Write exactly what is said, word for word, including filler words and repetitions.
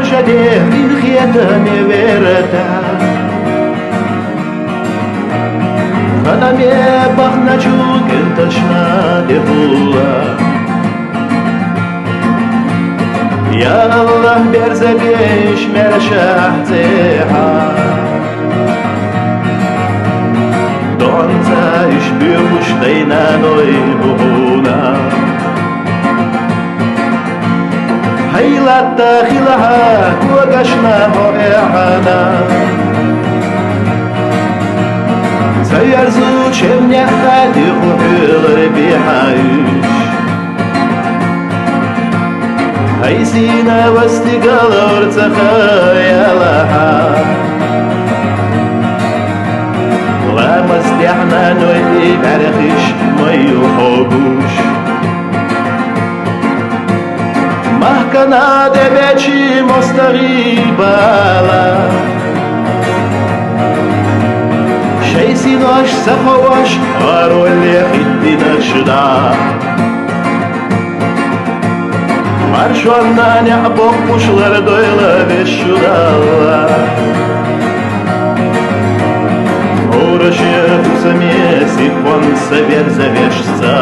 Жэдэ гин хетэ мевэрэтэ. Хэнэмэ бахначу гин тэшнэ дэбула. Я Аллах, бэрзэбэш мэршэ ахьзэхьа. Донца иш бюгуш дэйнэ ной бухуна. Хайлатта хилаха кугашна хоэхана. Саярзу чемняха диху хюлэр бихаюш. Хайсина вастигал орцаха ялаха. Ламаз тяхна ной и бэрхиш мою хогуш. Махкана дэбэчи мостари бала. Шэйсинош саховош ароле хиттинаш да. Маршонна ня бокушлар дойла вешудала. Ураши тусаме сихон сабер завешца.